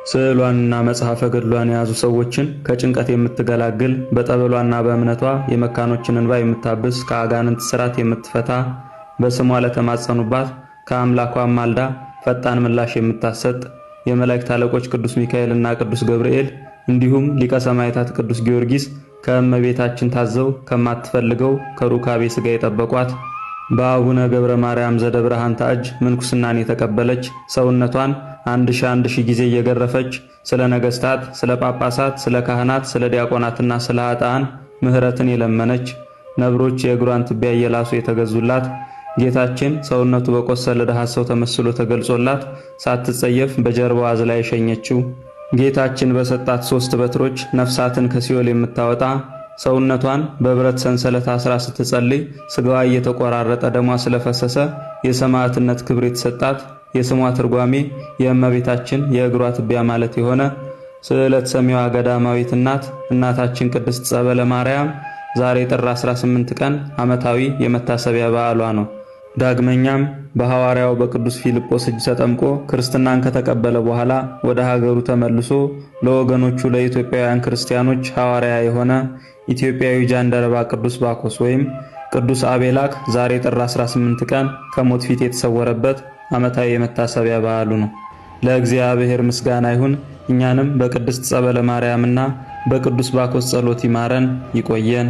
ስዕሏንና መጽሐፈ ገድሏን የያዙ ሰዎችን ከጭንቀት የምትገላግል፣ በጠበሏና በእምነቷ የመካኖችን እንባ የምታብስ፣ ከአጋንንት ስራት የምትፈታ፣ በስሟ ለተማጸኑባት ከአምላኳ ማልዳ ፈጣን ምላሽ የምታሰጥ፣ የመላእክት አለቆች ቅዱስ ሚካኤልና ቅዱስ ገብርኤል እንዲሁም ሊቀ ሰማዕታት ቅዱስ ጊዮርጊስ ከእመቤታችን ታዘው ከማትፈልገው ከሩካቤ ሥጋ የጠበቋት፣ በአቡነ ገብረ ማርያም ዘደብረ ሐንታ እጅ ምንኩስናን የተቀበለች፣ ሰውነቷን 1000 1000 ጊዜ እየገረፈች ስለ ነገስታት፣ ስለ ጳጳሳት፣ ስለ ካህናት፣ ስለ ዲያቆናትና ስለ ኃጥአን ምሕረትን የለመነች፣ ነብሮች የእግሯን ትቢያ እየላሱ የተገዙላት፣ ጌታችን ሰውነቱ በቆሰለ ድሃ ሰው ተመስሎ ተገልጾላት ሳትጸየፍ በጀርባዋ አዝላ የሸኘችው፣ ጌታችን በሰጣት 3 በትሮች ነፍሳትን ከሲኦል የምታወጣ፣ ሰውነቷን በብረት ሰንሰለት አስራ ስትጸልይ ስጋዋ እየተቆራረጠ ደሟ ስለፈሰሰ የሰማዕትነት ክብር የተሰጣት፣ የስሟ ትርጓሜ የእመቤታችን የእግሯ ትቢያ ማለት የሆነ ስዕለት ሰሚዋ ገዳማዊት እናት እናታችን ቅድስት ጸበለ ማርያም ዛሬ ጥር 18 ቀን ዓመታዊ የመታሰቢያ በዓሏ ነው። ዳግመኛም በሐዋርያው በቅዱስ ፊልጶስ እጅ ተጠምቆ ክርስትናን ከተቀበለ በኋላ ወደ ሀገሩ ተመልሶ ለወገኖቹ ለኢትዮጵያውያን ክርስቲያኖች ሐዋርያ የሆነ ኢትዮጵያዊ ጃንደረባ ቅዱስ ባኮስ ወይም ቅዱስ አቤላክ ዛሬ ጥር 18 ቀን ከሞት ፊት የተሰወረበት ዓመታዊ የመታሰቢያ በዓሉ ነው። ለእግዚአብሔር ምስጋና ይሁን። እኛንም በቅድስት ጸበለ ማርያምና በቅዱስ ባኮስ ጸሎት ይማረን ይቆየን።